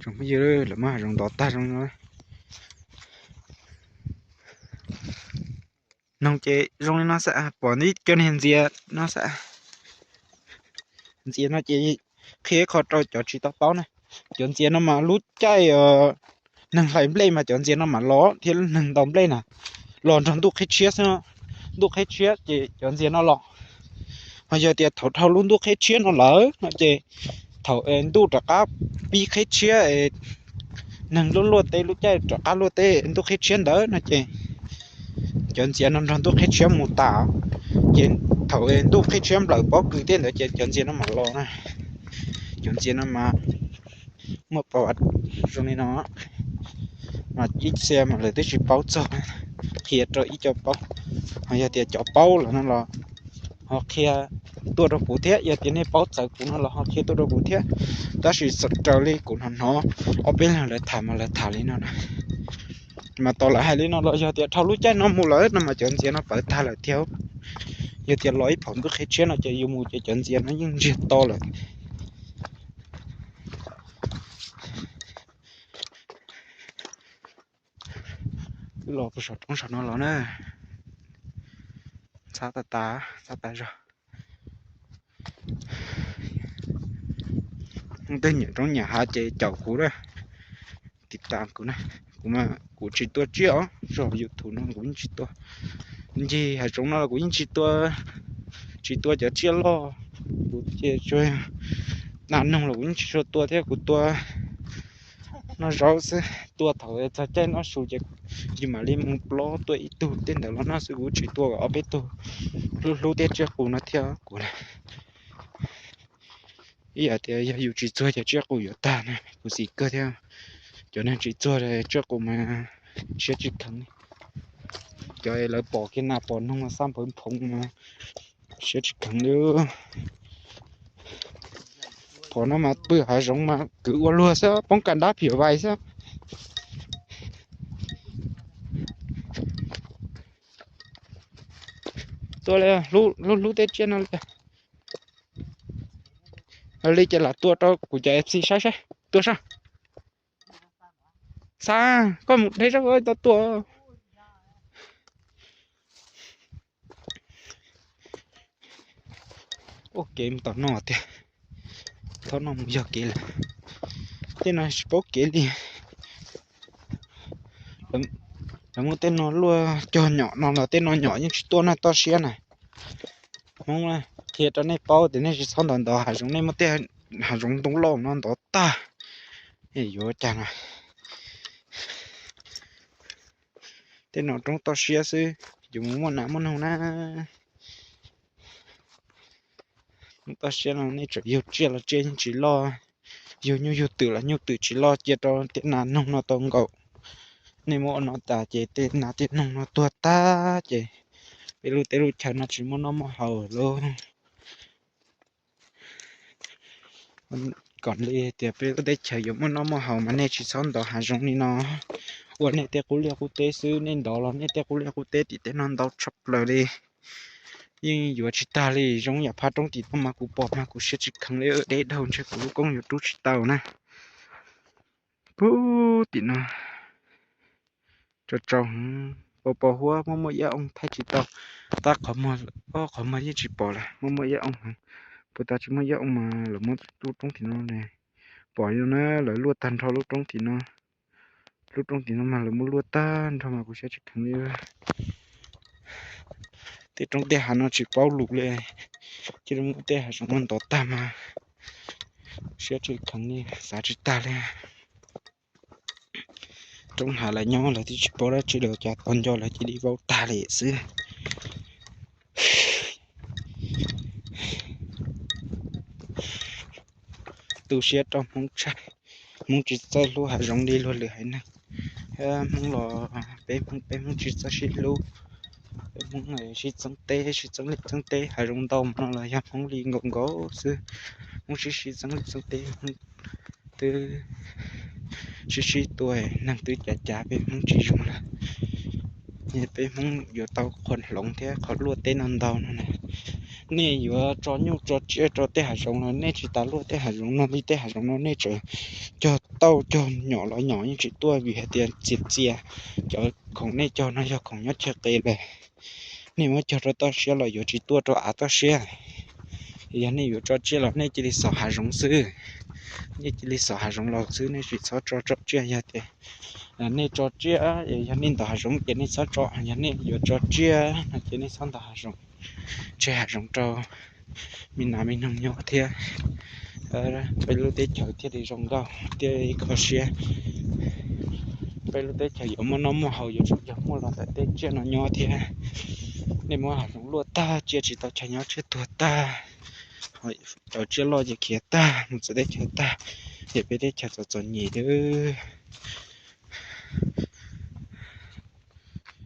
Tsoom phooj ywg, lawv muab hav zoov ntov tag zoo li no. Noog ces zoo li no xwb, pom ib co niag ntxias no xwb. Ntxias no ces qhia ib qho rau cov tsis tau paub na, cov ntxias no mas lub caij neeg hlais nplej mas cov ntxias no mam los thiab, neeg ntaus nplej na, los nrog ntuj qhib tshiab xwb. Ntuj qhib tshiab ces cov ntxias no los. Ho yog tias thaum dhau lub ntuj qhib tshiab no lawm no ces thaum ntuj rov qab pib qhib tshiab, neeg luaj luaj teb, lub caij rov qab luaj teb ntuj qhib tshiab ntawd no ces cov ntxias no nrog ntuj qhib tshiab mus tas. Ces thaum ntuj qhib tshiab nplawm pob kws tej ntawd ces cov ntxias no mam los na. Cov ntxias no mas muaj pas zoo li no, mas ib txhia mas lawv twb tsis paub txog, qhia rau ib co paub. Ho yog tias cov paub lawm no los ho qhia tuaj rau kuv thiab, yog tias nej paub txawv kuv no los ho qhia tuaj rau kuv thiab. Tab sis raws li kuv hnov hnov ob peb leeg lawv tham mas lawv tham li no na. Mas tos lawv hais li no los yog tias dhau lub caij no mus lawm no mas cov ntxias no pawv tag lawm thiab. Yog tias los ib phaum ntuj qhib tshiab no ces yus mus ces cov ntxias no yeej ntsiag to lawm. Twb los puag saum roob saum no los na. Ntxhab tas tas, ntxhab tas zog. Tej nyiam roob nyiam hav ces caum kuv na, tiv tas kuv na. Kuv, kuv tsis tua tsiaj os, zog YouTube no kuv yeej tsis tua. Ncig hav zoov no los kuv yeej tsis tua, tsis tua cov tsiaj loj. Kuv ces tsuas, nas noog los kuv yeej tsis tshua tua thiab, kuv tua noj zaub xwb. Tua thaum txog caij noj su ces yus mam li mus plob tua ib tug tej ntawd los noj xwb, kuv tsis tua kom ob peb tug hlub hlub tej tsiaj qus no thiab kuv. Ib yam tias yog yus tsis txuag cov tsiaj qus yuav tag na, kuv xis kawg thiab. Cov neeg tsis txuag tsiaj qus mas siab tsis kheev li. Cov lawv pom kiag nas pom noog mas xaj nphawv phoov mas siab tsis kheev li. Qhov no mas pw hav zoov mas kwv ua luag xwb, poob kas dab phiam vais xwb. Tua li, hlub hlub tej tsiaj no li. Li ces lam tua rau kuv cov F C saib saib. Tua sab. Xav koj mus deb zog tau tua. Ua kev mus tom no tiag. Thaum no mus yog kev lawm. Tej no tsis paub kev li. Lawv muab tej no luaj cog nyom no los tej no nyom yeej tsis tuaj na, toj siab na. Hmoob qhia rau nej paub tias nej tsis txhob ntov ntov hav zoov, nej muab tej hav zoov ntoo loj no ntov tag, yuav cas na. Tej no roob toj siab xwb, yus mus muaj nas muaj noog na. Roob toj siab no nej tseem yug tsiaj los tsiaj yeej tsis loj, yug nyuj yug twm los nyuj twm tsis loj, cia rau tej nas noog no tau nkaum. Nej muab ua no tas ces tej nas tej noog no tuag tag ces peb lub teb lub chaw no tsis muaj noj muaj haus lawm. Kom li tias peb lub teb chaws yuav muaj noj muaj haus mas nej tsis txhob ntov hav zoov li no. Ua nej tej qub liaj qub teb xwb, nej ntov los nej tej qub liaj qub teb tim tej no ntau tshaj plaws li. Yeej yuav tsis tag li, zoo yam phab roob tim no mas kuv pom mas kuv siab tsis kheev li, deb dhau ntshe kuv lub koob yuav rub tsis tau na. Pub tim no tso tsau heev, pos pos huab, muaj muaj iab oo thaij tsis tau. Tab qhov muag, ob qhov muag yeej tsis pom lawm, muaj muaj iab oo heev. Puas tas tsis muaj iab oo mas lawv muab lub roob tim no ne. Pom li no na, lawv luaj tag nrho lub roob tim no. Lub roob tim no mas lawv muab luaj tag nrho mas kuv siab tsis kheev li. Tej roob tej hav no tsis paub lus li, cia li muab tej hav zoov no ntov tag mas siab tsis kheev li, xav tsis tag li. Roob hav lawv nyob lawv twb tsis paub dab tsi lawm, cas tau nco lawv cia li vau tag li xwb. Tu siab rau Hmoob tshaj, Hmoob tsis txawj hlub hav zoov li luag lwm haiv neeg. Hmoob los peb Hmoob, peb Hmoob tsis txawj sib hlub. Peb Hmoob sib txeeb teb, sib txeeb liaj txeeb teb, hav zoov ntau no los yog Hmoob li nkaus nkaus xwb. Hmoob sib sib txeeb liaj txeeb teb, Hmoob twb sib sib tua, neeg twb cav cav peb Hmoob tsis zoo lawm. Peb Hmoob yuav tau qhuas hloov thiab qhov luaj teb no ntau no na. Nej yuav tso nyuj tso tsiaj rau tej hav zoov no nej tsis tas luaj tej hav zoov no li, tej hav zoov no nej tseem cog tauj cog nyom los nyom yeej tsis tuaj vim hais tias txias txias, cov khoom nej cog no yog khoom nyob chaw qis lawm. Nej muab cog rau toj siab los yuav tsis tuaj rau av toj siab. Yog nej yuav tso tsiaj los nej cia li xauj hav zoov xwb. Nej cia li xauj hav zoov los xwb, nej tsis txhob tso tso tsiaj. Yog tias nej tso tsiaj, yog nej ntaus hav zoov ces nej txhob tso, yog nej yuav tso tsiaj no ces nej txhob ntaus hav zoov, tseg hav zoov rau me nas me noog nyob thiab. Peb lub teb chaws thiaj li zoo nkauj thiaj li kho siab. Peb lub teb chaws yuav muaj noj muaj haus, yuav tsum yog muaj los ntawm tej tsiaj no nyob thiab. Nej muab hav zoov luaj tag, tsiaj tsis tau chaw nyob, tsiaj tuag tag, cov tsiaj loj ces khiav tag mus txawv teb chaws tag, ces peb teb chaws txom txom nyem lawm.